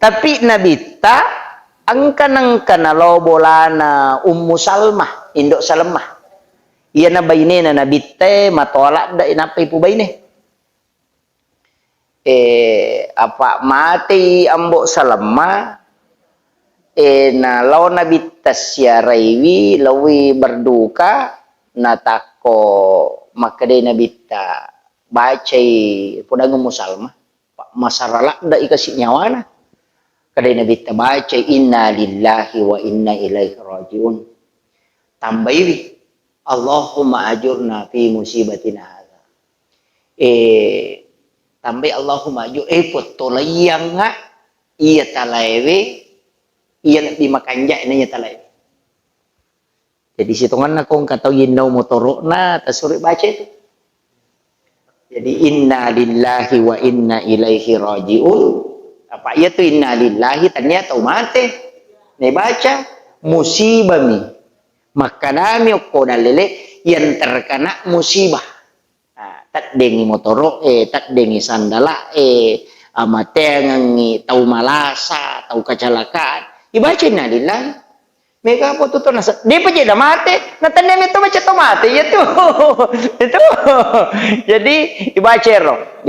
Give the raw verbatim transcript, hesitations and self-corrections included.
Tapi Nabitta engka nengka nalao bolana Ummu Salmah, indo Salmah. Iyana bainena Nabitta e matoa ladde nappa ipubaine. Eh, apa matei Ambo Salmah, eh, nalao Nabitta siaraiwi, laowi berduka, natakko makkedai Nabitta, bacai pudang Ummu Salmah, masara ladde i kasi nyawana. Kedai Nabitta bacai, "Inna lillahi wa inna ilaihi rajiun." Tambaiwi, "Allahumma ajurna fi musibatina hadza." Eh, tambai, "Allahumma ajur," eh, pottolaiyangnga iya talaewe, iya lebbi makanja'na iya talaewe. Jadi sitonganna ko engka tau yinnau motoro'na, tasuri baca itu. Jadi, "Inna lillahi wa inna ilaihi rajiun." Apa iya tu inna lillahi, tania tau mate. Nebaca, musibami. Makkanami okko dalele yang terkena musibah. Ah, teddengi motoro'e, teddengi sandala'e, amateangengi tau malasa, tau kecelakaan. Ibaca inna lillahi. Mega apa tu, tu nasa-, depa je da mate, na tenne metto baca to mate, iya tu. Itu. Jadi, ibaca ero.